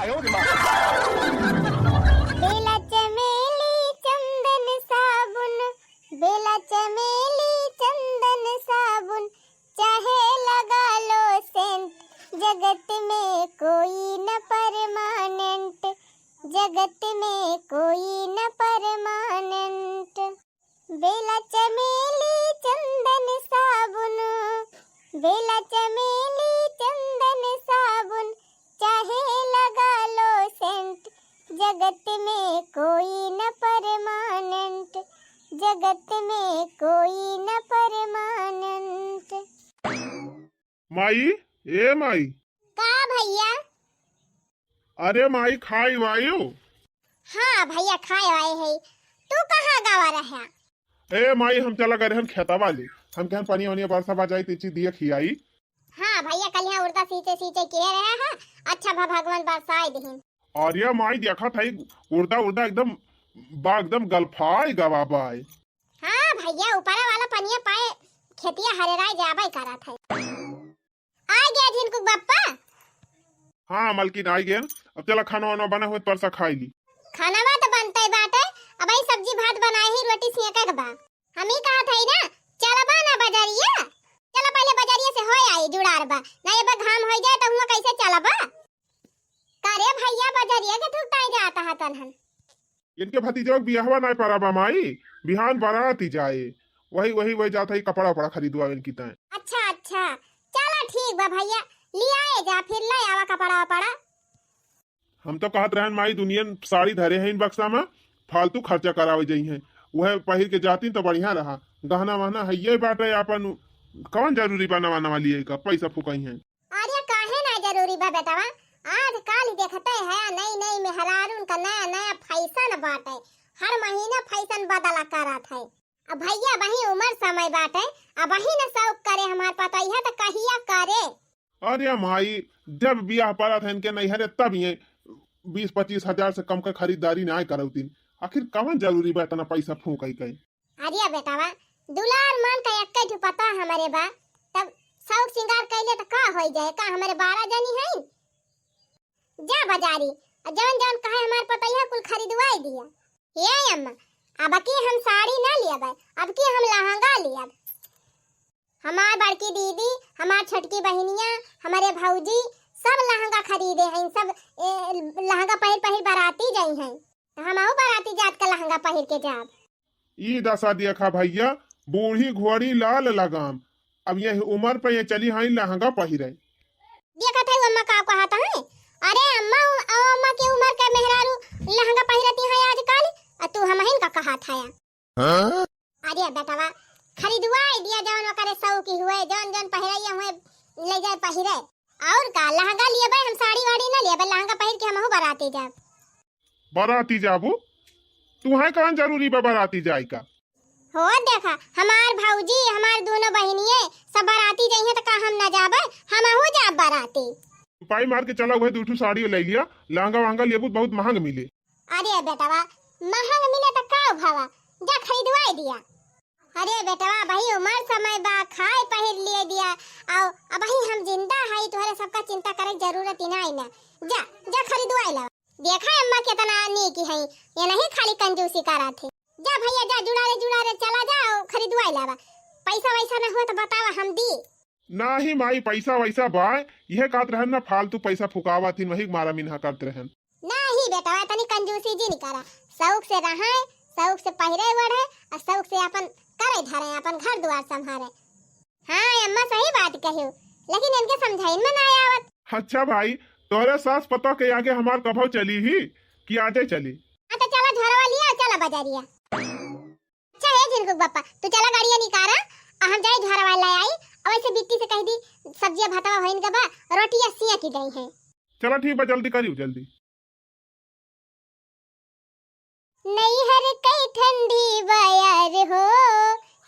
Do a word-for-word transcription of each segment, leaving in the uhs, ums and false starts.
बेला चमेली चंदन साबुन, बेला चमेली चंदन साबुन, चाहे लगा लो सेंट, जगत में कोई न परमानेंट, जगत में कोई न परमानेंट। बेला चमेली चंदन साबुन, बेला चमेली चंदन साबुन, चाहे लगा लो सेंट, जगत में कोई न परमानेंट, जगत में कोई न परमानेंट। माई, ए माई। का भैया? अरे माई, खाई वायु? हाँ भैया, खाए आए है। तू कहाँ गवा रहा? ए माई, हम चला गए रहन खेतवा ले। हम कहन पनिया वनिया बरसा बा जाई, तीची दिया खियाई। हाँ भैया, कल यहाँ उड़दा सींचे सींचे किहे रहे हैं। अच्छा भा भगवान बरसाए दिहिन। अरे माई, देखत है उड़दा उड़दा एकदम बा, एकदम गलफाई गवा बाय। हाँ भैया, ऊपरा वाला पनिया पाए खेतिया हरेराए जाबे करत है। आ गया झिनकुक बप्पा। हाँ मलकिन, आ गया। अब चला खाना वाना बना हुए, परसा खाई ली। खानावा तो बनते बाटे, अब ही सब्जी भात बनाए ही, रोटी सियाके के बा। हम ही कहत हई ना, चलबा ना बजरिया, चला पहले बजरिया से होय आई जुड़ार बा, ना ये बा घाम होई जाए तो हुआ कैसे चलबा? का रे भैया, बजरिया के धूप ताई जाता है तनहन? इनके भतीजवा के बियाहवा नाय परा बा माई, बिहान बारात ही जाए, वही, वही, वही जात है कपड़ा उपड़ा खरीदवा इनकी ताए। अच्छा, अच्छा, चला ठीक बा भैया, लियाए जा, फिर ले आवा कपड़ा उपड़ा। हम तो कहत रहन माई, दुनियन साड़ी धरे हैं इन बक्सा में, फालतू खर्चा करावे जाई हैं, वह पहिर के जाती तो बढ़िया रहा। गहना वहना है ये बाटे आपन, कौन जरूरी बा नवा नवा लिए का, पैसा फुकाई हैं। अरे काहे ना जरूरी बा बेटवा, आज काल देखते है नई नई मेहरारून का नया नया फैशन बाटे, हर महीना फैशन बदला करत है। अब भैया वही उम्र समय बाटे, अब वही न शौक करे हमार पतोहिया तो कहिया करे। अरे माई, जब बियाह पड़त है इनके नैहरे तब ये बीस पच्चीस हजार से कम का खरीदारी ना करौतीन। आखिर कवन जरूरी बा इतना पैसा फूंकई के? अरे बेटावा, दुलार मान का एक्के ठो पता हमरे बा, तब शौक सिंगार कैले त का होई जाए, का हमरे बारह जनी हईन? जा बाजारी, आ जवन जवन कहे हमार पतैया कुल खरीदवाई दिया। हे अम्मा, अब की हम साड़ी ना लियब, अब की हम लहंगा लियब। हमार बड़की दीदी, हमार छोटकी बहिनिया, हमरे भौजी सब लहंगा खरीदे हैं, सब, ए, लहंगा पहिर पहिर बाराती जाई हैं। त हमहू बाराती जात का लहंगा पहिर के जाब। ई दशा देखा भैया, बूढ़ी घोड़ी लाल लगाम, अब यही उम्र पे ये चली हैं लहंगा पहिरे। देखत है अम्मा का कहत है? अरे अम्मा, उ-, अम्मा की उम्र के मेहरारू लहंगा पहिरती हैं आजकल, आ तू हमहिन का कहत है? हाँ? अरे बेटवा, खरीदवाई दिया जौन ओकरे शौकी हुए, जौन जौन पहिरैया हुए, ले जाए पहिरे। और का, लहंगा लियबे, हम साड़ी वाड़ी ना लियबे, लहंगा पहिर के हमहू बाराती जाब। बाराती जाबू? तुहे कौन जरूरी बा बाराती जाए का? हो देखा, हमार भौजी, हमार दोनों बहिनिये सब बाराती जइहे त का हम ना जाबे? हमहू जाब बाराती। पाई मार के चला, उहे दू ठो साड़ी ले लिया, लहंगा वहंगा लेबू बहुत महंग मिले। अरे बेटवा, महंग मिले त का भवा, जा खरीदवाई दिया। अरे बेटवा, अबही उमर समय बा, खाए पहिर लिए दिया, अउ अबही हम जिंदा हई, तोहरे सबका चिंता करे के जरूरत ही नाई ना। जा, जा खरीदवाई लावा। देखा अम्मा केतना नीक हई, ये नहीं खाली कंजूसी करत है। जा भैया जा, जुड़ा रे, जुड़ा रे, चला जा अउ खरीदवाई लावा। पैसा वैसा न हुआ त बतावा, हम दी। नाही माई, पैसा वैसा बा, यह कहत रहन ना, फालतू पैसा फुकावत हिन, वही मारा मिनहा करत रहन। नाही बेटवा, तनी कंजूसी जिन करा, शौक से रहे, शौक से पहिरे ओढ़े, अउ शौक से अपन करे धरे, अपन घर दुआर संभारे। हाँ अम्मा, सही बात कहियो, लेकिन इनके समझाइन में ना आवत। अच्छा भाई, तोहरे सास पतोह के आगे हमार कभौ चली ही कि आजे चली? हाँ तो चला झोरवा लिया, चला बजरिया। अच्छा हे झिनकुक बप्पा, तू चला गाड़िया निकारा, आ हम जाई झोरवा ले आई, अउ ऐसे बिट्टी से कह दी, सब्जिया भातवा होइन के बा, रोटिया सिया की दई है। चला ठीक बा, जल्दी करियो, जल्दी। नैहर कई ठंडी बयार हो,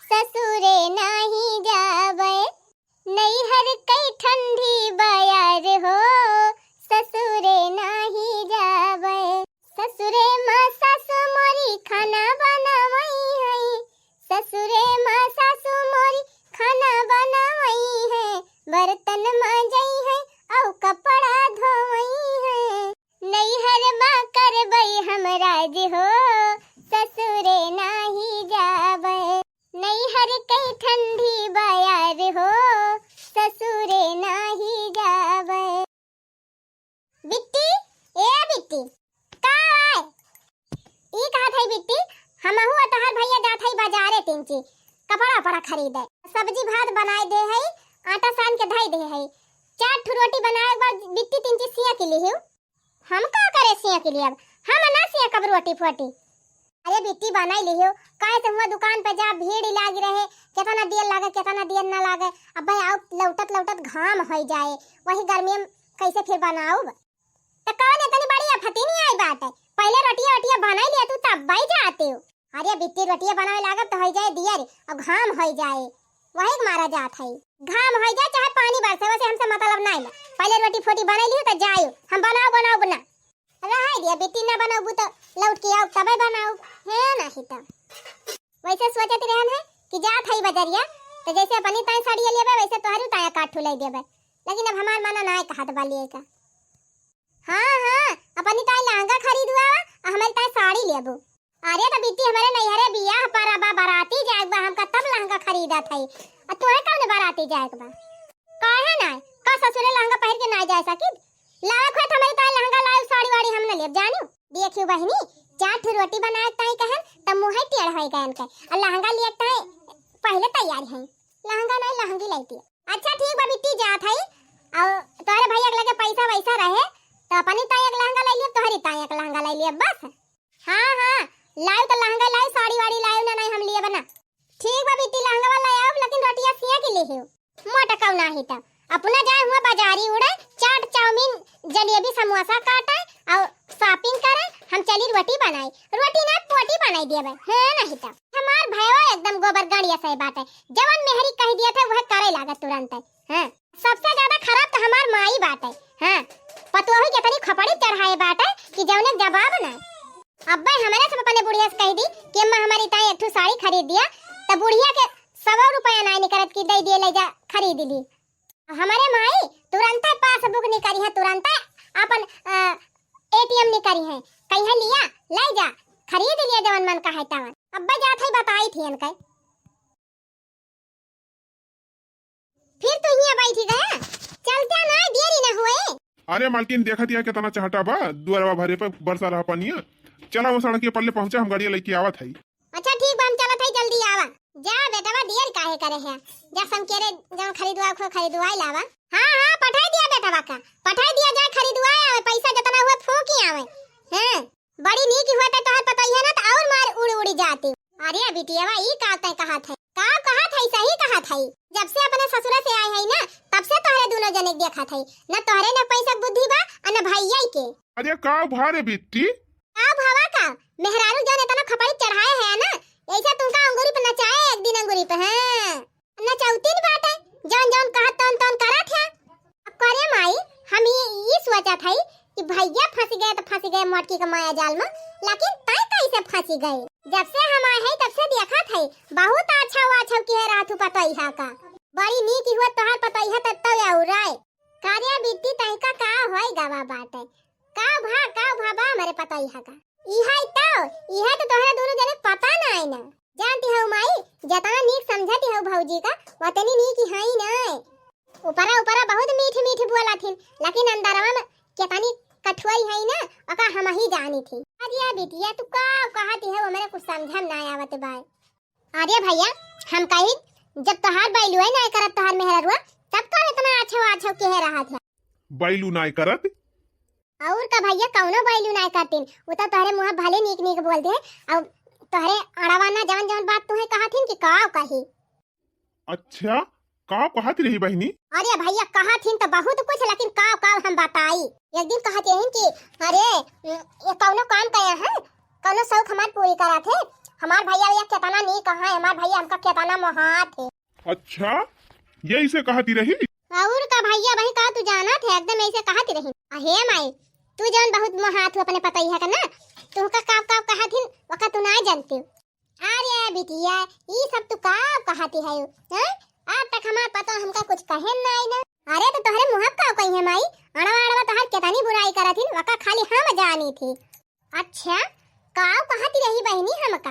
ससुरे नाही जाबे। नैहर कई ठंडी बयार हो, ससुरे नाही जाबे। ससुरे माँ सासु मोरी खाना बनावई है, ससुरे माँ सासु मोरी खाना बनावई है, बर्तन माजई है, अउ कपड़ा धोवई है। बई हम राज हो, ससुरे नाही जाबे। नैहर कई ठंडी बयार हो, ससुरे नाही जाबे। बिट्टी, ए बिट्टी, का आय? ई कहत हई बिट्टी, हमहू अ तोहार भैया जात हई बाजारे तीन चीज, कपड़ा उपड़ा खरीदे। सब्जी भात बनाए दे हई, आटा सान के धई दे हई। चार ठो रोटी बनाए के बाद बिट्टी तीन चीज सिया के लिहियो। हम का करे सिया के लिए अब? हम ना सिया कब रोटी फोटी। अरे बिट्टी बनाई लिहियो, काहे से हुआ दुकान पे जा भीड़ ही लागी रहे, केतना देर लागे, केतना देर ना लागे। अब भाई आओ लौटत लौटत घाम होई जाए, वही गर्मी में कैसे फिर बनाउब? त कौन इतनी बड़ी आफती नहीं आई बात है, पहले रोटिया वोटिया बनाई लिया तू तब भाई जाते हो। अरे बिट्टी रोटिया बनावे लागब त होई जाए दियर, अब घाम होई जाए, वही के मारा जात है। घाम होई जाए चाहे पानी बरसे, वैसे हमसे मतलब नहीं ना। पहले रोटी फोटी बनाई लियो त जायो, हम बनाओ बनाओ ना। रहाई दिया बिट्टी, ना बनाओ तो लौट के आओ तबे बनाओ, है नहीं तो। वैसे सोचत रहन है कि जात है बजरिया, तो जैसे अपनी ताई साड़ी लेबे वैसे तोहरी ताई काठू ले देबे, लेकिन अब हमार मना ना कहत बा लिए का। हाँ हाँ, अपनी ताई लहंगा खरीदुआ आ हमारी ताई साड़ी लेबू। अरे तो बिट्टी, हमारे नैहरे बियाह परब बा, बराती जाएक बा, हमका तब लहंगा खरीदत हई। आ तोहे कौन बराती जाएक बा? काहे ना? का ससुरे लहंगा पहिर के ना जाए सकी? लायक होत हमारी ताई लहंगा लायक साड़ी वाड़ी हम न लेब जानियो। देखियो बहिनी, चार ठो रोटी बनाए ताई कहन त मुँह टेढ़ होई गयन के। आ लहंगा लिए ताई पहले तैयार है। लहंगा नहीं लहंगी लेती। अच्छा ठीक बा बिट्टी जात हई। और तोहरे भैया के लगे पैसा वैसा रहे तो अपनी ताई एक लहंगा ले लियो, तोहरी ताई एक लहंगा ले लियो बस। हाँ, हाँ, लाइव तो लहंगा लाइव, साड़ी वाड़ी लाइव ना, नहीं हम लिए बना। ठीक बा बिट्टी, लहंगा वाला आओ, लेकिन रोटिया सिया के लिहियो। मोटकौ नाही त अपना जाए हुआ बाजारी उड़े, चाट, चाउमीन, जलेबी, समोसा काटे और shopping करे, हम चली रोटी बनाई, रोटी ना पोटी बनाई देबे, हाँ नहीं त। हमार भैया एकदम गोबर गड़िया से बाटे, जवन मेहरी कह दिया था वह करे लागे तुरंत, हाँ। सबसे ज्यादा खराब तो हमार माई बाटे। हाँ, पतोहू के इतनी खोपड़ी चढ़ाए बाटे कि जौने जवाब ना। अब्बे हमरे सब अपने बुढ़िया से कह दी कि अम्मा हमारी ताई एक ठो साड़ी खरीद दिया, तो बुढ़िया के सौ रुपया ना निकलत कि दे दिए ले जा खरीद ली। हमारे माई तुरंत passbook निकाली है, तुरंत अपन, अ, ATM निकाली है, कहीं लिया ले जा खरीद लिया जवन मन का है तवन। अब्बे जात है बताई थी इनके। फिर तू हियां बैठी गया, चलता ना, देरी ना हुए। अरे मालकिन, देखत हिया केतना चहटा बा, दुअरवा भरे पे बरसा रहा पनिया। चला वो सड़किया पल्ले पहुंचा, हम गाड़िया लेके आवत हई। अच्छा ठीक बा, हम चलत हई, जल्दी आवा। जा बेटवा, देर काहे करे है, जा समकेरे जौन खरीदवा खो खरीदवाई लावा। हाँ हाँ, पठाई दिया बेटवा का, पठाई दिया जाए खरीदवाए आवे, पैसा जितना हुए फूंकी आवे। हाँ। बड़ी नीक हुआ त तोहर पतोहिया ना त और मार उड़ उड़ी जाती। अरे बिटियावा, ई का तै कहत है? का कहत है? सही कहत है। जब से अपने ससुरा से आए है ना, तब से तोहरे दोनों जने के देखत है। न तोहरे न पैसा बुद्धि बा, आ न भैया के। अरे का भा रे बिट्टी? का भावा का? मेहरारू जौन इतना खपड़ी चढ़ाए है ना, ऐसे तुमका अंगूरी पे नचाए एक दिन अंगूरी पे, हाँ। नचौतीन बाटे, जौन जौन कहत तौन तौन करत है। अब करे माई, हम ई, ई सोचत हई कि भैया फंस गए तो फंस गए मोटकी के माया जाल में, लेकिन तै कैसे फंस गए? जब से हम आए हई तब से देखत हई, बहुत अच्छा वो अच्छा किहे रहत हू पतोहिया का। बड़ी नीक हुआ तोहार पतोहिया तब तो और आए। करे बिट्टी तैका का होई गवा बाटे? का भा, का भा बा हमरे पतोहिया का? इहे तो, इहे तो तोहरा दोनों जने पता ना है ना। जानती हो माई, जतना नीक समझती हो भौजी का, वतनी नीक ही है ना। ऊपरा ऊपरा बहुत मीठ मीठ बोला थी, लेकिन अंदरवा में कितनी कठुआई है ना, ओका हम ही जानी थी। अरे बिटिया, तू का कहती है, वो मेरे कुछ समझ में ना आवत बाय। अरे भैया, हम कही जब तोहार बैलुए ना करत तोहार मेहररुआ, तब तो इतना अच्छा अच्छा कहे रहा था। बैलू ना करत? और का भैया, कौनो बैलू ना करतीन, वो तो तोहरे मुँह भले नीक नीक बोल दे, और तोहरे अड़वा ना जवन जवन बात तुहे कहा थीन कि काव कही। अच्छा, काव कहत रही बहिनी? अरे भैया, कहा थीन तो बहुत कुछ, लेकिन काव काव हम बताई। एक दिन कहत रहीन कि अरे, ये कौनो काम कहे हैं, कौनो शौक हमार पूरी करा थे। हमार भैया, भैया कितना नीक है, हमार भैया हमका कितना मोहात है। अच्छा, यही से कहती रही? और का भैया, वही का तू जाना थे, एकदम ऐसे कहती रही। अहे माई, तू जौन बहुत मोहात हो अपने पतोहिया का ना, तू का का का कहत हिन, वका तू ना जानती। अरे बिटिया, ई सब तू का कहती है, हैं? आज तक हमार पतोह हमका कुछ कहे ना आई ना। अरे तो तोहरे मुँह का कही है माई, अड़वा अड़वा तोहर केतनी बुराई करत हिन, वका खाली हम जानी थी। अच्छा, काव कहती रही बहिनी हमका?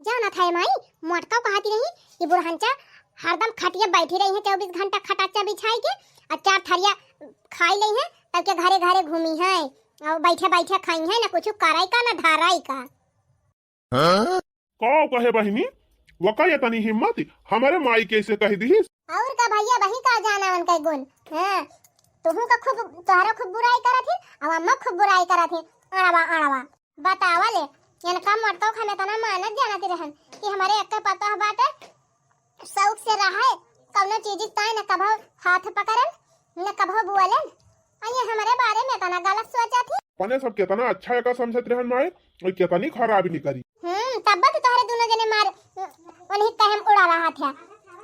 जानत है माई, मोटकाव कहती रही कि बुढ़ंचा हरदम खटिया बैठी रही है चउबीस घंटा खटाचा बिछाई के, और चार थरिया खाई लई है, तब के घरे घरे घूमी है, और बैठे बैठे खाई है, ना कुछ कराई का, ना धाराई का। हाँ? का कहे बहिनी, वका ये तनी हिम्मत हमरे माई के से कह दिहिस? और का भैया, वही का जाना उनके गुण। हाँ, तुहू का खूब, तोहरा खूब बुराई करत ही, अब अम्मा खूब बुराई करत ही। अड़वा, अड़वा। बतावा ले, इनका मोटकाव हम इतना मानत जानत रहन कि हमरे एक पतोह बाटे, शौक से रहे, कौनो चीज ताई न कभो हाथ पकड़न, न कभो बोलन। आ ये हमरे बारे में इतना गलत सोचत ही। अपने सब कितना अच्छा एका समझत रहन माई, और कितनी खराब निकरी। हम्म, तब तो तोहरे दोनों जने मार, उन्हीं कहे उड़ा रहा था।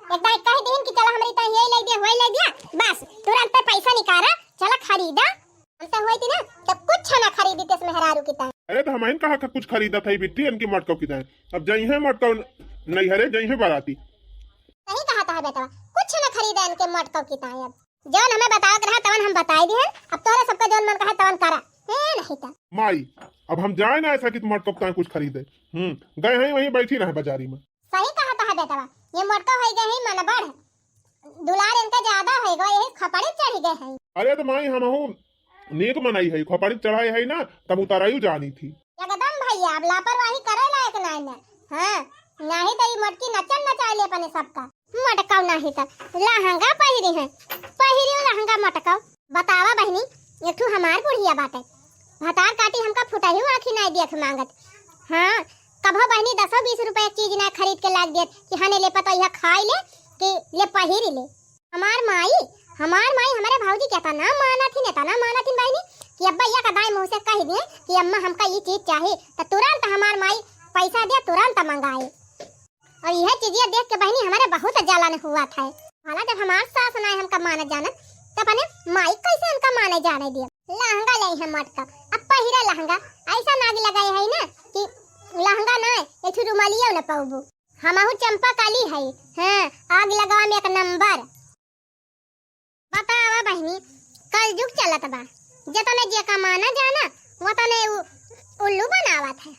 एक दाई कह दीन कि चला हमरी ताई ये ले दिया, वही ले दिया, बस तुरंत पे पैसा निकाला, चला खरीदा। हम तो होई थी ना, तब कुछ ना खरीदी तेस मेहरारू की ताई। अरे तो हम इन कहा का कुछ खरीदा था बिट्टी, इनकी मटकव की ताई। अब जइहे मटकव नैहरे, जइहे बाराती। सही कहा था बेटवा, कुछ ना खरीदा इनके मटकव की ताई। अब जौन हमें बतावत रहा तवन हम बताई दिहन, अब तोहरे सबका जौन मन कहे तवन करा। हे नहीं त। माई, अब हम जाए ना ऐसा कि तुम मटकव की ताई कुछ खरीदे। हम्म, गए हैं वहीं बैठी रहे बाजारी में। सही कहा था बेटवा, ये मोटका होई गए हैं मन बढ़, दुलार इनका ज्यादा होई गए, यही खपड़ी चढ़ी गए हैं। अरे तो माई, हमहू नीक मनई है, खपड़ी चढ़ाई है ना, तब उतारायु जानी थी। एकदम भैया, अब लापरवाही करे लायक नाई ना। हाँ, नाही तो ई मोटकी नचन नचाए ले अपने सबका। मोटकाऊ नाही तो लहंगा पहिरी है, पहिरी लहंगा मोटकाऊ। बतावा बहिनी, एक ठू हमार बुढ़िया बाटे, भतार काटी हमका फुटही आँखी नाई देख मांगत। हाँ, कभो बहिनी दसो बीस रुपया के चीज ना खरीद के लाग देत कि हने ले पतोहिया खाई ले कि ले पहिरी ले। हमार माई, हमार माई हमरे भौजी के एतना मानत हिन, एतना मानत हिन बहिनी कि अब्बा या का दाई मुँह से कह दिए कि अम्मा हमका ई चीज चाही, त तुरंत हमार माई पैसा दे, तुरंत मंगाए। और यह चीजिया देख के बहिनी हमरे बहुत जलन हुआ था। भला जब हमार सास नाई हमका मानत जानत, त अपने माई कैसे हमका माने जाने दिए? लहंगा ले हम मटका, अब पहिरा लहंगा, ऐसा नाग लगाए है ना कि लहंगा ना, एक ठो रुमालियो न पाऊबू। हमहू चंपा काली है, हाँ, आग लगावा में एक नंबर। बतावा बहिनी, कलजुग चलत बा, जतने जे कमाना जाना, वतने उ, उल्लू बनावत है।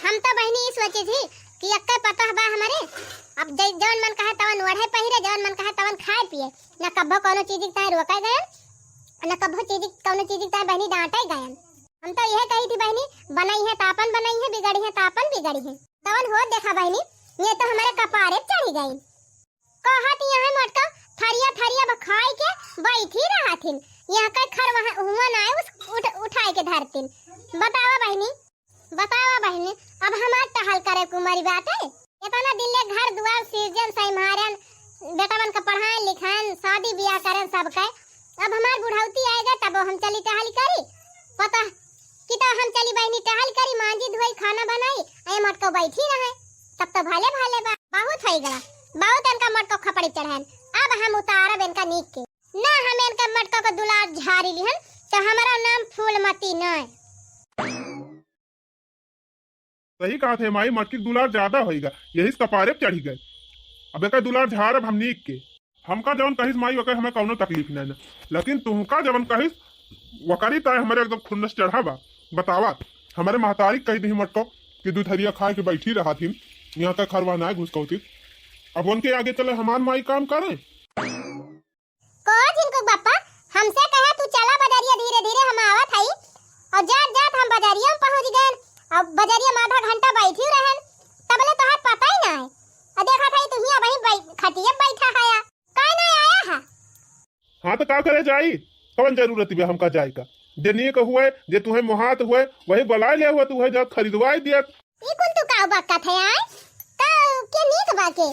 हम तो बहिनी ई सोचे थी कि एक्के पतोह बा हमरे, अब जै-, जौन मन कहे तवन ओढ़े पहिरे, जौन मन कहे तवन खाए पिए, न कब्बो कौनो चीज के ताई रोके गयन, न कब्बो चीज, कौनो चीज के ताई बहिनी डांटे गयन। हम तो यह कही थी बहिनी, बनई है त आपन बनई है, बिगड़ी है त आपन बिगड़ी है। तवन हो देखा बहिनी, ये तो हमरे कपारे चढ़ी गई। कहत यहाँ मोटका थरिया थरिया ब-, खाई के बैठी रहथिन। यहाँ के खर वहाँ हुआ ना आए, उस उठ-, उठाए के धरतिन। बतावा बहिनी, बतावा बहिनी, अब हमार टहल करे के उमरी बाटे? इतना दिन ले घर दुआर सिरजन संभारन, बेटवन के पढ़ाए लिखाएन, शादी बियाह करेन सबके। अब हमार बुढ़ौती आए गए तब हम चली टहल करी। पता कि तो हम चली बहिनी टहल करी, मांजी धोई, खाना बनाई, ए मोटको बैठी रहे, तब तो भले भले बा। बहुत होई गवा, बहुत इनका मोटको खपड़ी चढ़ाएन। अब हम उतारब इनका नीक के। ना हम इनका मोटको को दुलार झारी लिहन, तो हमारा नाम फूलमती नय। सही कहत है माई, मटकी के दुलार ज्यादा होइगा, यही से कपारे पे चढ़ी गए। अब एकर दुलार झारब हम नीक के। हमका जौन कहिस माई, ओकर हमें कौनो तकलीफ नहीं ना, लेकिन तुमका जौन कहिस, वकरी ताय हमारे एकदम खुन्नस चढ़ा बा। बतावा, हमारे महतारी कह दी मटको कि दू थरिया खाए के बैठी रहा थी, यहाँ का खरवा ना घुसकौती। अब उनके आगे चले हमार माई काम करे। को जिनको बापा, हमसे कहा तू चला बजरिया, धीरे धीरे हम आवत हई। और जात जात हम बजरिया में पहुंच गए। अब बजरिया में आधा घंटा बैठी रहन, तबले तोहार पता ही ना है। और देखा था तू हिया वहीं बै-, खटिया बैठा है, काहे ना आया है? हाँ तो का करे जाई, कौन जरूरत बा हमका जाए का? जे नीक हुए, जे तुहे मुहात हुए, वही बुलाए ले हुए, तुहे जा खरीदवाए दिया। ई कुल तू का बकत है आय? का के नीक बा के?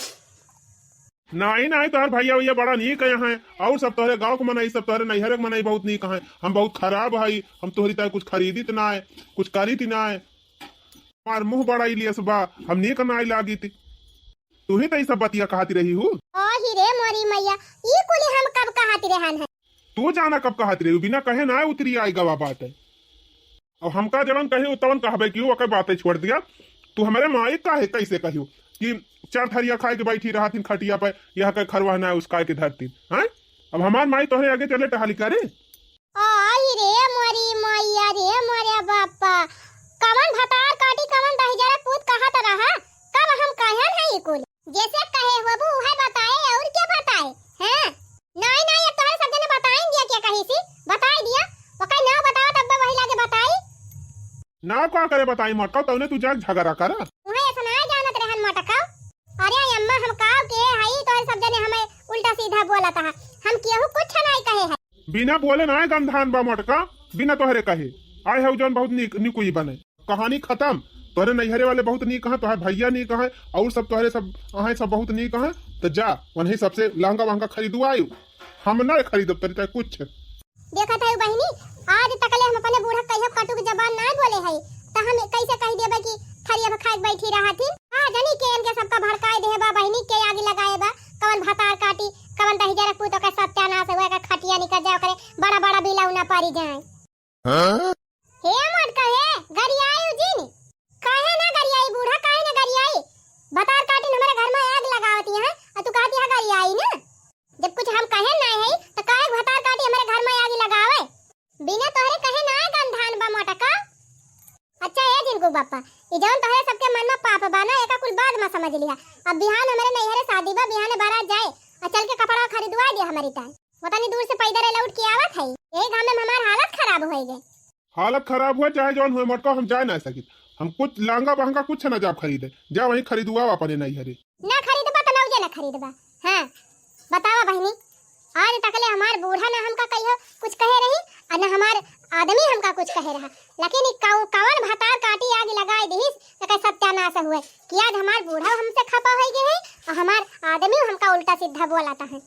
नाई, नाई, तोहर भैया, भैया बड़ा नीक है, हैं। और सब तोहरे गाँव के मनई, सब तोहरे नैहर के मनई बहुत नीक हैं। हम बहुत खराब हई, हम तोहरी तरह कुछ खरीदित ना है, कुछ करीत ना है। हमार मुँह बड़ा इलियस बा, हम नीक नाई लागित। तू ही तो ई सब बतिया कहती रही हूँ। ओ ही रे मोरी मैया, ई कुली हम कब कहती रहन है? तू जाना कब कहती रही हूँ, बिना कहे ना उतरी आई गवा बात है। अब हमका जवन कही, तवन कहबे क्यों, ओकर बातें छोड़ दिया। तू हमरे माई काहे, कैसे कहियो कि चार थरिया खाए के बैठी रहतिन खटिया पे, यहाँ के खरवा ना उसकाए के धरतिन, हैं? अब हमार माई तोहरे आगे चले टहली करे? आई रे मोरी मैया रे मोरे बापा, ना का करे बताई मोटका, तौने तू जाके झगड़ा कर। उहे ऐसा ना जानत रहन मोटका। अरे अम्मा, हम काव के हई, तोहरे सब जने हमें उल्टा सीधा बोलत हा। हम केहू कुछ नहीं कहे है। बिना बोले ना गंधान बा मोटका, बिना तोहरे कहे। आए हऊ जौन बहुत नीक, निकुई बने। कहानी खत्म। तोहरे नैहरे वाले बहुत नीक हैं, तोहरे भैया नीक हैं, और सब तोहरे सब अहें सब बहुत नीक हैं। तो जा, उन्हीं सबसे लहंगा वहंगा खरीदवा आयु। हम ना खरीदब तोरे चाहे कुछ। देखत है बहिनी, आज तकले हम अपने बूढ़ा कहियो कटुक जबान ना बोले है, तो हम कैसे कह देबे कि थरिया पे खाए के बैठी रहा थी? हाँ, जनी के इनके सबका भड़काए देहे बा बहिनी, के आग लगाए बा, कवन भतार काटी, कवन दहिजरा पूत के सत्यानाश हुए, का खटिया निकल जाए, ओकरे बड़ा बड़ा बिलौना पड़ी जाए। हाँ? हे मोटका हे, गरियाई उजिन, काहे ना गरियाई बूढ़ा, काहे ना गरियाई? भतार काटिन हमारे घर में आग लगावती हैं, और तू कहती है गरियाई ना? जब कुछ हम कहे ना है, तो काहे भतार काटी हमारे घर में आग लगावे? बिना तोहरे कहे ना गंधान बा मोटका। अच्छा ए जिनको बापा, ई जौन तोहरे सबके मन में पाप बा ना, एका कुल बाद में समझ लिहा। अब बिहान हमारे नैहरे शादी बा, बिहाने बारात जाए, और चल के कपड़ा खरीदवा दिया हमारी ताई। वतनी दूर से पैदल लौट के आवत है, यही घाम में हमार हालत खराब होइ गए। हालत खराब हुए चाहे जौन हुए मोटका, हम जाए ना सकित। हम कुछ लहंगा बहंगा कुछ ना जाब खरीदे, जा वहीं खरीदुआ अपने नैहरे। ना खरीदबा तो नौजे ना खरीदबा। हाँ, बतावा बहिनी, आज तकले हमार बूढ़ा ना हमका कहियो कुछ कहे रही, और ना हमार आदमी हमका कुछ कहे रहा, लेकिन ई कौ-, कौन भतार काटी आग लगाए दिहिस, तो कहे सत्यानाश हुए कि आज हमार बूढ़ा हमसे खपा होइ गए है, और हमार आदमी हमका उल्टा सीधा बोलता है।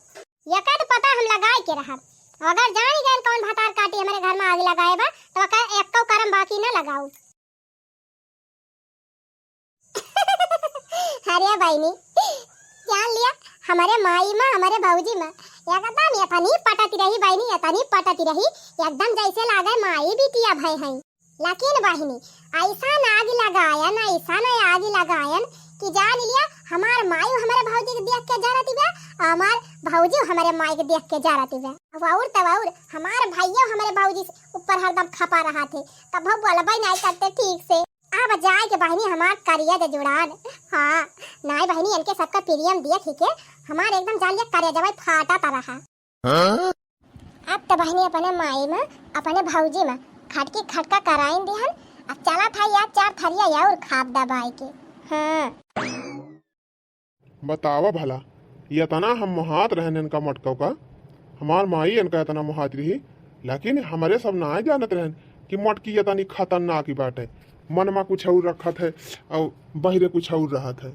एकर पता हम लगाए के रहब। अगर जानी गए कौन भतार काटी हमारे घर में आग लगाए बा, तो ओकर एक्को करम बाकी न लगाऊ। अरे बहिनी, जान लिया, हमारे माई माँ, हमारे भौजी माँ एकदम एतनी पटती रही बहिनी, एतनी पटती रही, एकदम जैसे लागे माई बिटिया भय हैं। लेकिन बहिनी, ऐसा आग लगायन, ऐसा आग लगायन कि जान लिया, हमार माई हमारे भौजी के देख के जरत बा, हमार भौजी हमारे माई के देख के जरत बा। अब और तब और हमार भैया हमारे भौजी से ऊपर हरदम खपा रहा थे, कभो बोलबे नहीं करते ठीक से। अब जाए के बहिनी हमार करिया जे जुड़ान। हाँ, नहीं बहिनी, इनके सबका प्रियम देख ही के हमार एकदम जान लिया करिया जवाई फाटा ता रहा। हाँ? अब तो बहिनी अपने माई में, अपने भौजी में खटकी खटका कराइन दिहन। अब चला था यार चार थरिया और खाब दबाए के। हाँ। बतावा भला, इतना हम मोहात रहन इनका मटकव का, हमार माई इनका इतना मोहात रही, लेकिन हमरे सब ना जानत रहन कि मटकी इतनी खतरनाक ही बाटे। मन में कुछ और रखत है और बहिरे कुछ और रहत है।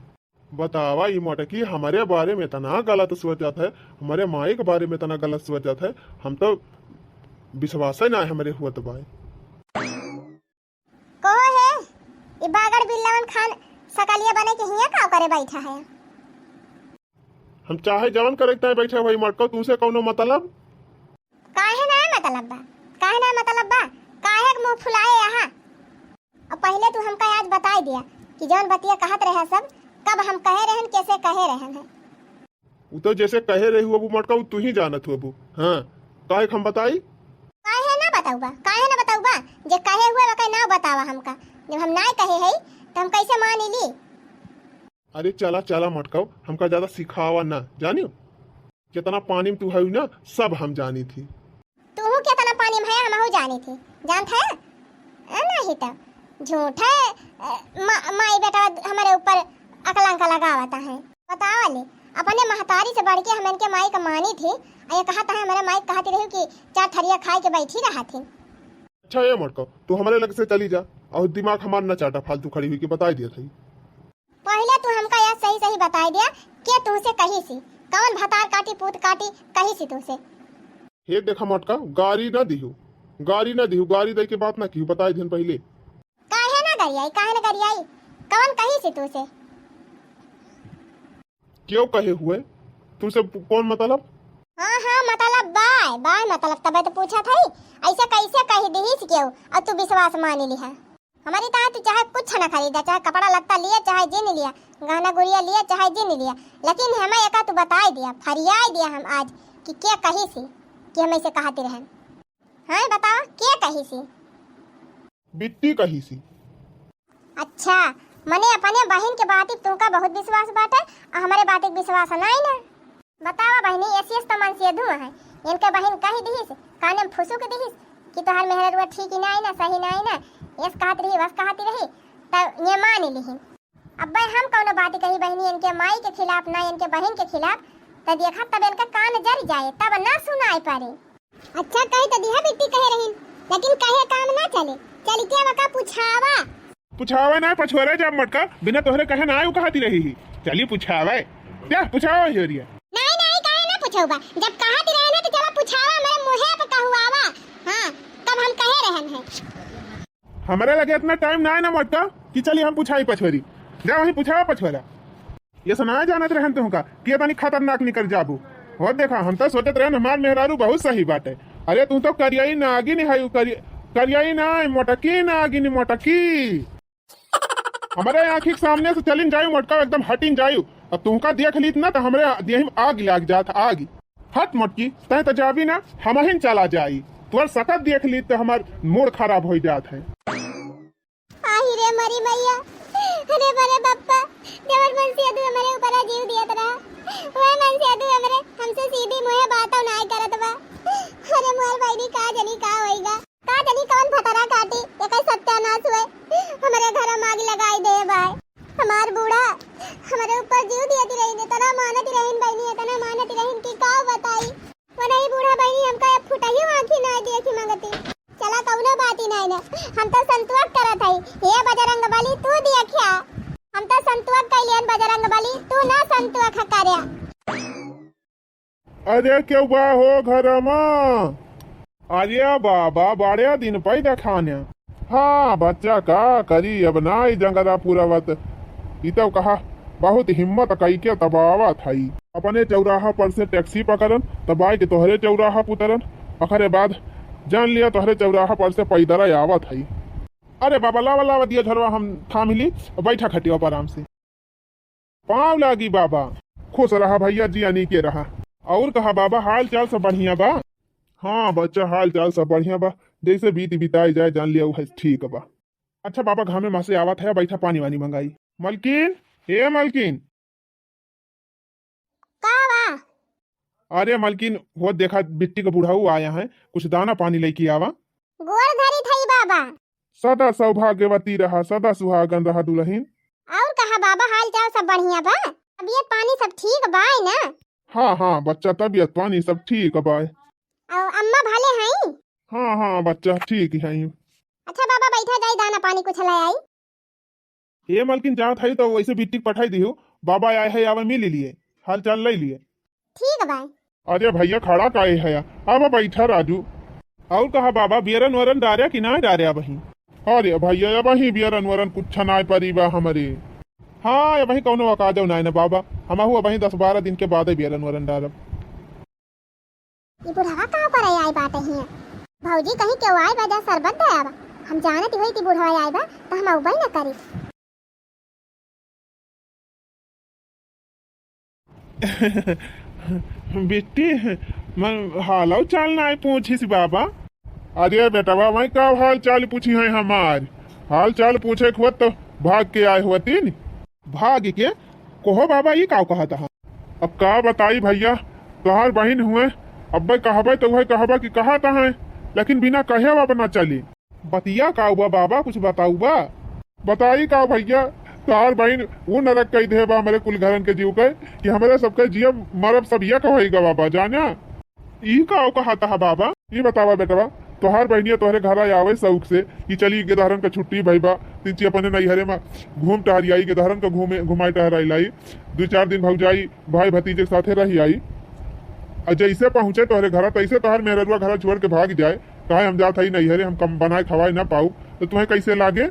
बतावा, ई मटकी हमरे बारे में इतना गलत सोचत है, हमरे माई के बारे में इतना गलत सोचत है, हम तो विश्वास ही ना हमरे होत बाय। कहो हे, ई बागड़ बिल्लावन खान सकलिया बने के हियां का करे बैठा है? हम चाहे जवन करे के ताई बैठा भाई मटको, तुमसे कौनो मतलब? काहे ना मतलब बा? काहे ना मतलब बा? काहे के मुंह फुलाए यहाँ? और पहले तू हमका आज बताई दिया कि जौन बतिया कहत रहे सब, कब हम कहे रहन, कैसे कहे रहन है? उ तो जैसे कहे रही हुआ मटका, उ तू ही जानत हुआ। हाँ, काहे के हम बताई? काहे ना बताउबा? काहे ना बताउबा? जे कहे हुए ओके ना बतावा हमका। जब हम ना कहे है तो हम कैसे मान ली? अरे चला चला मटकाओ, हमका ज्यादा सिखावा ना, जानियो? जितना पानी में तू है ना, सब हम जानी थी। तू कितना पानी में है, हमहू जानी थी, जानत है? अ, नहीं तो झूठे, अ, मा-, माई बेटा हमारे ऊपर अकलंका लगावता है। बतावा ले, अपने महतारी से बढ़ के हम इनके माई का मानी थी, और ये कहता है हमारे माई कहती रही कि चार थरिया खाए के बैठी रहा थी। अच्छा ये मटकाओ, तू हमारे लग से चली जा और दिमाग हमार न चाटा, फालतू खड़ी हुई के बताई दिया था। पहिले तू हमका यह सही सही बताई दिया, के तुहसे कही सी, कौन भतार काटी पूत काटी कही सी तुहसे? हे देखा मटका, गारी ना दिहू, गारी ना दिहू, गारी दे के बात ना किहू, बताई दिहन पहिले। काहे ना गरियाई, काहे ना गरियाई, कौन कही सी तुहसे? क्यों कहे हुए? तुमसे कौन मतलब? हाँ हाँ मतलब बाय, बाय मतलब तबे तो पूछा था, ऐसे कैसे कही दिहिस क्यों और तू विश्वास मान लिहा? हमारी तरह तू चाहे कुछ ना खरीदा, चाहे कपड़ा लत्ता लिया, चाहे जिन लिया, गहना गुड़िया लिया, चाहे जिन लिया, लेकिन हमें एका तू बताई दिया, फरियाई दिया हम आज कि के कही सी कि हम ऐसे कहती रहन। हाँ बताओ, के कही सी? बिट्टी कही सी। अच्छा, मने अपने बहिन के बात तुमका बहुत विश्वास बाटे, आ हमारे बात के विश्वास नहीं ना। बतावा बहिनी, एसियस तो मन से धुआं है। इनके बहिन कही दिहिस, काने में फुसुक दिहिस कि तोहार मेहररुआ ठीक ही ना आई ना, सही ना आई ना, एस कहत रही, वस कहत रही, तब ये मान लिहिन। अब्बे हम कौनो बात कही बहिनी इनके माई के खिलाफ ना इनके बहिन के खिलाफ, त देखा तब इनका कान जर जाए, तब ना सुनाए पारे। अच्छा कही त दिहा बिट्टी कहे रहिन, लेकिन कहे काम ना चले। चल के वका पुछावा। पुछावा ना पछोरे जब मोटका, बिना तोहरे कहे ना आयु कहती रही ही। चली पुछावा। क्या पुछावा होरिया? नहीं, नहीं, काहे ना पुछौबा? जब कहती रहे ना तो चला पुछावा, हमरे मुँहे पे कहवावा। हाँ, तब हम कहे रहन है। हमरे लगे इतना टाइम ना है ना मोटका कि चली हम पुछाई पछोरी। जा वहीं पुछावा पछोरा। ये सुनाए जानत रहन तुमका कि ये तनी खतरनाक निकल जाबू। और देखा, हम तो सोचत रहन हमार मेहरारू बहुत सही बाटे। अरे तू तो करियाई नागिन है, करि-, करियाई ना, मोटकी नागिन, मोटकी। हमरे आँखी के सामने से चलिन जायू मोटका, एकदम हटिन जायू। अब तुमका देख लीत ना तो हमरे देह में आग लाग जात, आग। हट मोटकी, तय तो जाबी ना, हमहिन चला जाई। तोर सकत देख लीत तो हमार मूड खराब हो जात है। आही रे मरी मैया, अरे बड़े बप्पा, जवन मनसेधू हमरे ऊपर जीव दियत रहा, वह मनसेधू हमरे, हमसे सीधी मुँहे बातौ नाय करत बा। अरे मोर बहिनी का जनी का होइगा, का जनी कवन भतरा काटी, एकर सत्यानाश हुए, हमरे घर में आग लगाई दे बाय। हमार बूढ़ा हमरे ऊपर जीव दियत रहिन, इतना मानत रहिन बहिनी, इतना मानत रहिन कि का बताई। वनही बूढ़ा बहिनी हमका एक फुटही आँखी ना देखी मंगती। चला कौनो बात ही नहीं ना, हम तो संतोष करत हई। हे बजरंग बली तू देखिया, हम तो संतोष कैलियन बजरंग बली, तू ना संतोष कर्या। अरे क्यों बा हो घर मा? अरे बाबा बड़े दिन पै देखाने। हाँ बच्चा का करी, अब ना ई जंगरा पुरावत। ई तो कहा बहुत हिम्मत कई के तब आवत हई। अपने चौराहा पर से टैक्सी पकड़न, तब आए के तोहरे चौराहा पुतरन। ओकरे बाद जान लिया तोहरे चौराहा पर से पैदल आवत हई। अरे बाबा लावा लावा दिया झलवा हम थाम ली, बैठा खटिया पर आराम से। पाँव लागी बाबा। खुश रहा भैया, जिया नीके रहा। और कहा बाबा, हाल चाल सब बढ़िया बा? हाँ बच्चा, हाल चाल सब बढ़िया बा, जैसे बीत बिताई जाए जान लिया उहे ठीक बा। अच्छा बाबा, घामे मा से आवत है, बैठा पानी वानी मंगाई। मलकिन, ए मलकिन। का बा? अरे मलकिन, वो देखा बिट्टी के बुढ़ऊ आया है, कुछ दाना पानी लेके आवा। गोड़ धरी थई बाबा। सदा सौभाग्यवती रहा, सदा सुहागन रहा दुलहिन। और कहा बाबा, हाल चाल सब बढ़िया बा? तबियत पानी सब ठीक बा ना? हाँ हाँ बच्चा, तबियत पानी सब ठीक बा। और अम्मा भले हई? हाँ हाँ बच्चा, ठीक हई। अच्छा बाबा, बैठा जाई, दाना पानी कुछ ले आई। ए मलकिन, जात हई तो वैसे बिट्टी के पठाई दिहु, बाबा आए है, आवे मिल लिए, हाल चाल ले लिए। ठीक बा। अरे भैया, खड़ा काहे है, अब बैठा राजू। और कहा बाबा, बियरन वरन डारे कि ना डारे अबही? अरे भैया, अबही बियरन वरन कुछ नाय परी बा हमरे। हाँ, अबही कौनो अकाजो नाय न बाबा, हमहू अबही दस बारह दिन के बादे बियरन वरन डारब। ई बुढ़वा का करे आए बाटे हियां? भौजी कहीं केहू आए बा जा शरबत दे आवा। हम जानत होई कि बुढ़वा आए बा त हम अउबे न करी। बिट्टी, मन हालौ चाल नाय पूछिस बाबा। अरे बेटवा, वहीं का हाल चाल पूछी है हमार? हाल चाल पूछे के हुआ तो भाग के आए हुआ तीन। भाग के? कहो बाबा, ई का कहत हा? अब का बताई भैया, तोहार बहिन हुए, अब्बे कहबे तो उहे कहबा कि कहत है, लेकिन बिना कहे अब ना चली। बतिया का हुआ बाबा, कुछ बताऊ बा? बताई का भैया, तोहार बहिन वो नरक कई दे बा हमरे कुल घरन के जीव के, कि हमरे सबके जियब मरब सब एक होई गा बाबा, जाना? ई का कहत हा बाबा? ई बतावा बेटवा, तोहार बहिनिया तोहरे घरा आवे शौक से कि चली गेदहरन का छुट्टी भई बा, तिची अपने नैहरे में घूम टहरी आई, गेदहरन का घूमे, घुमाई टहराई लाई, दू चार दिन भौजाई भाई भतीजे के साथे रही आई। आ जैसे पहुँचे तोहरे घरा तैसे तोहार मेहररुआ घरा छोड़ के भाग जाए, कहे हम जात हई नैहरे, हम कम बनाए खवाए ना पाऊ, तो तुम्हें कैसे लागे?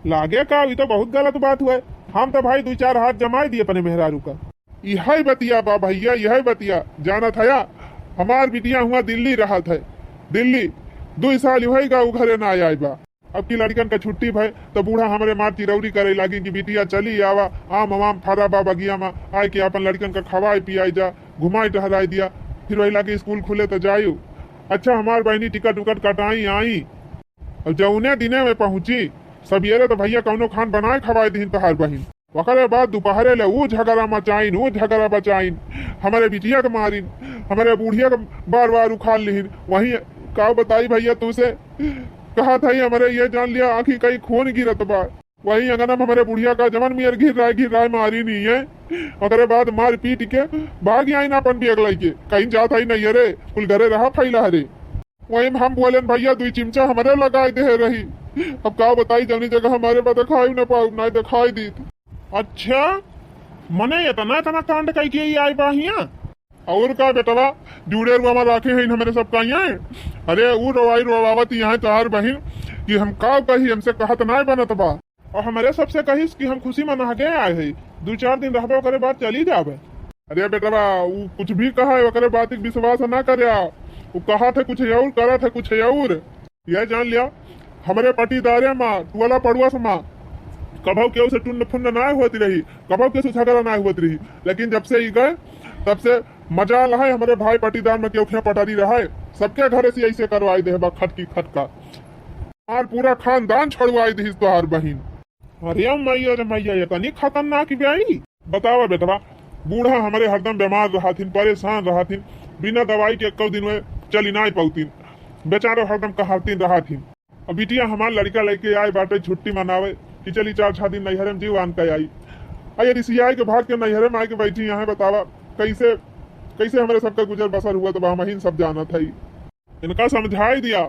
लागे का, ई तो बहुत गलत बात हुआ है। हम तो भाई दू चार हाथ जमाई दिए अपने मेहरारू का। इहै बतिया बा भैया, इहै बतिया। जानत हया, हमार बिटिया हुआ दिल्ली रहत है, दिल्ली। दू साल हुई गा उ घरे ना आए बा। अब की लड़कन का छुट्टी भय तो बूढ़ा हमरे मार चिरौरी करे लागी कि बिटिया चली आवा, आम वाम फरा बा बगिया में, आए के अपन लड़कन का खवाए पियाए जा, घुमाए टहराए दिया, फिर वही लागे स्कूल खुले तो जायु। अच्छा हमार बहिनी टिकट उकट कटाई आई, और जौने दिने में पहुँची, सबियरे तो भैया कौनो खान बनाए खवाए दीन तोहार बहिन। ओकरे बाद दोपहरे ले ऊ झगड़ा मचाइन, ऊ झगड़ा मचाइन, हमरे बिटिया के मारिन, हमरे बुढ़िया के बार बार उखाड़ लिहिन। वहीं का बताई भैया तू से, कहत हई हमरे ये जान लिया आँखी कई खून गिरत बा। वही अंगना में हमरे बुढ़िया का जवन मियर घिर्राय घिर्राय मारी नी है। ओकरे बाद मार पीट के भाग आई ना अपन बियग लइके। कहीं जात हई नहीं रे, कुल घरे रहा फैला रे। वही में हम बोलेन भैया दुई चिमचा हमरे लगाई दे रही। अब का बताई जवनी जगह हमरे बा देखाई न पाऊ, ना देखाई दीत। अच्छा, मने इतना इतना कांड कई के ही आई बा हियाँ? और का बेटवा, जूड़े रुआवा राखे हैं हमरे सब का यहाँ। अरे ऊ रोवाई रोवावत यहाँ तोहार बहिन कि हम का कही, हमसे कहत नाय बनत बा। और हमरे सबसे कहिस कि हम खुशी मना के आए हैं, दू चार दिन रहबे ओकरे बाद चली जाबे। अरे बेटवा, ऊ कुछ भी कहा है, ओकरे बात के विश्वास ना करे। ऊ कहत है कुछ और, करत है कुछ और। यह जान लिया, हमरे पटीदारे मा, टोला पड़ोस मा कभौ केहू से टुन्न फुन्न ना होत रही, कभौ केहू से झगड़ा ना होत रही, लेकिन जब से ई गए तब से मजाल है हमरे भाई पटीदार में केहू के पटरी रहे, सबके घरे से ऐसे करवाई दे बा खटकी खटका। और पूरा खानदान छोड़वाई दिहिस तोहार बहिन। अरे मैया रे मैया, ये तनी खतरनाक ब्याई। बतावा बेटवा, बूढ़ा हमरे हरदम बीमार रहथिन, परेशान रहथिन, बिना दवाई के एको दिन में चली नाय पौतीन, बेचारो हरदम कहारतीन रहथिन। अब बिटिया हमार लड़का लेके आए बाटे छुट्टी मनावे कि चली चार छह दिन नैहरे में जीव आन के आई। आ ये रिसियाए के भाग के नैहरे में आए के बैठी यहाँ, बतावा कैसे, कैसे हमरे सबका गुजर बसर हुआ, तो हम ही सब जानत है। इनका समझाई दिया,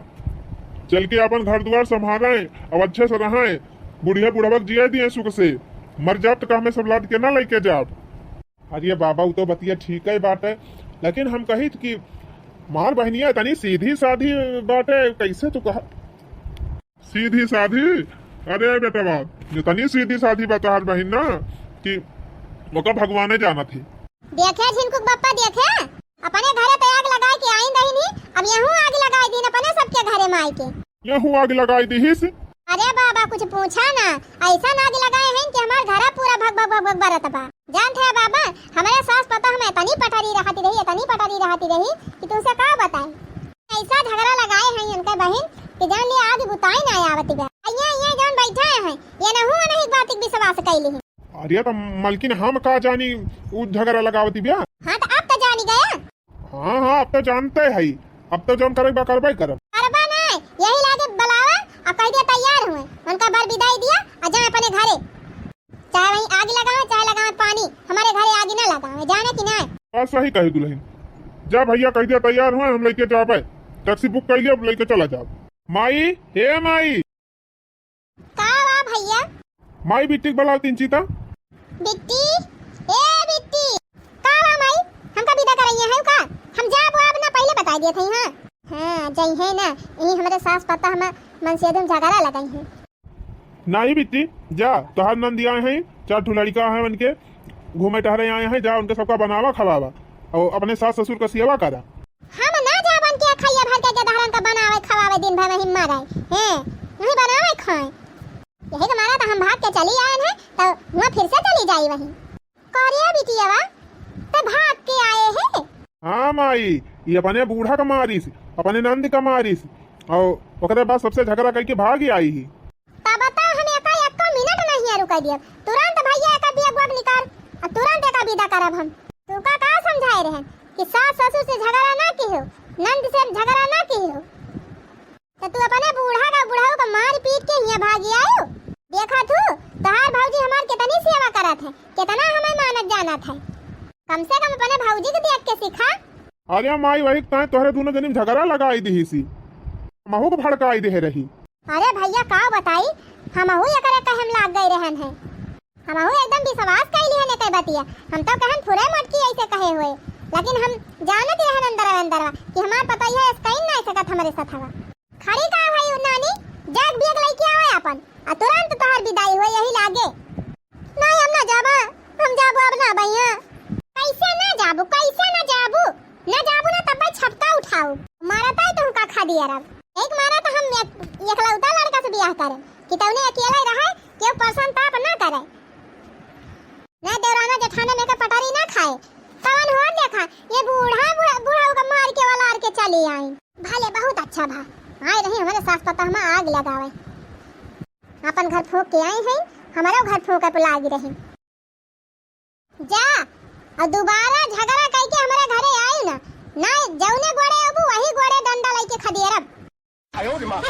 चल के अपन घर दुआर संभालें, अब अच्छे से रहें, बुढ़िया बुढ़वक जिए दिए सुख से, मर जाब तो का हमें सब लाद के ना लेके जाब। अरे बाबा, उ तो बतिया ठीक है बात है, लेकिन हम कहित कि मार बहनिया इतनी सीधी साधी बात है, कैसे तू कहा सीधी साधी? अरे बेटवा, इतनी सीधी साधी बा तोहार बहिन ना कि ओका भगवाने जानत है। देखे झिनकुक बप्पा, देखे, अपने घरे तो आग लगाए के आइन रही नी, अब यहू आग लगाए दीन अपने सबके घरे माई के। यहू आग लगाए दीहिस। अरे बाबा, कुछ पूछा ना, ऐसा आग लगाए हैं कि हमार घरा पूरा भग भग भग भग बरत बा। जानत है बाबा, हमरे सास पतोह में इतनी पटरी रहती रही, इतनी पटरी रहती रही कि तुमसे का बताई। ऐसा झगड़ा लगाए हैं इनके बहिन कि जान लिया आग बुताई ना आवत बा। ये, ये जौन बैठा है, ये नहु नहीं बात के विश्वास कैली है। अरे तो मलकिन, हम का जानी उ झगड़ा लगावती बिया। हाँ तो अब तो जानी गया। हाँ, हाँ, अब तो जानते है, अब तो जौन करे बा करबे करब। करबा ना, यही लागे बुलावा, अब कह दिया तैयार हुए, उनका बर विदाई दिया और जाए अपने घरे। चाहे वहीं आग लगावे, चाहे लगावे पानी, हमारे घरे आग ना लगावे, जाने कि ना। बात सही कही दुल्हन, जा भैया कह दिया तैयार हुए, हम लेके जाबे, टैक्सी बुक कर लिया, अब लेके चला जाब। माई, हे माई। का बा भैया? माई बिट्टी के बुलाओ तीन चीता। बिट्टी, ए बिट्टी। का बा माई? हमका विदा करइया है का? हम जाब आब ना, पहले बताई दिए थे। हाँ, हाँ, जइहे ना, यही हमरे सास पतोह में मनसेधुन झगड़ा लगाई है। नाहीं बिट्टी, जा, तोहार नंदी आए हैं, चार ठो लड़का हैं उनके, घूमे टहरे आए हैं, जा उनके सबका बनावा खवावा और अपने सास ससुर का सेवा करा। हम ना जाबन के खइया भर के गदहरन का बनावे खवावे दिन भर वहीं मरे। हैं, वहीं बनावे खाए। यही के मारा तो हम भाग के चली आयन है, तो हुआं फिर से चली जाई वहीं। करिया बिटियावा, ते भाग के आए है? हाँ माई, ये अपने बूढ़ा का मारिस, अपने नंद का मारिस, और ओकरे बाद सबसे झगड़ा करके भाग ही आई ही। तब बताओ, हम एका एको मिनट नहीं है रुका दियब। तुरंत भैया एका बिया गुआ निकाल, आ तुरंत एका विदा करब हम। तू का, का समझाए रहन कि सास ससुर से झगड़ा ना किहो, नंद से झगड़ा ना किहो, तो तू अपने बूढ़ा का, बुढ़ऊ का मार पीट के हियां भागी आयो। देखा तू, तोहार भौजी हमार कितनी सेवा करत है, कितना हमें मानत जानत है। कम से कम अपने भौजी के देख के सीखा। अरे माई, वही ताए तोहरे दोनों जनी में झगड़ा लगाई दिहिसी, महू को भड़काई दे रही। अरे भैया, का बताई, हमहू एकरे कहे में लाग गए रहन है। हमहू एकदम विश्वास कइली हन एकर बतिया। हम तो कहन फुरे मोटकी ऐसे कहे हुए, लेकिन हम जानत रहन अंदर अंदरवा कि हमार पतोहिया ऐसे कहीं ना सकत हमरे साथ हवा। खड़ी का भाई नानी, जाग बियग लइके आवे अपन, आ तुरंत तोहार विदाई हुए यही लागे। नहीं, हम ना जाबा, हम जाबो अब ना भैया। कैसे ना जाबू, कैसे ना जाबू? ना जाबू ना तब छपका उठाऊ। मारा ताई तुम का खा दिया रब। एक मारा तो हम एक, एकलौता लड़का से बियाह करे, कि तौने अकेला ही रहे, केहू परेशान ताप ना करे। ना देवराना जेठाना में के पटारी ना खाए। कवन हो देखा, ये बूढ़ा, बूढ़ा, बूढ़ा ओका मार के वाला आर के चली आई। भले बहुत अच्छा भा। आए रही हमारे सास पता हम आग लगावे। अपन घर फूंक के आई है, हमारो घर फूंके पे लागी रही। जा, और दोबारा झगड़ा करके हमारे घरे आई ना, ना जौने गोड़े अबू वही गोड़े डंडा लेके खदेरब। आयो रे माँ।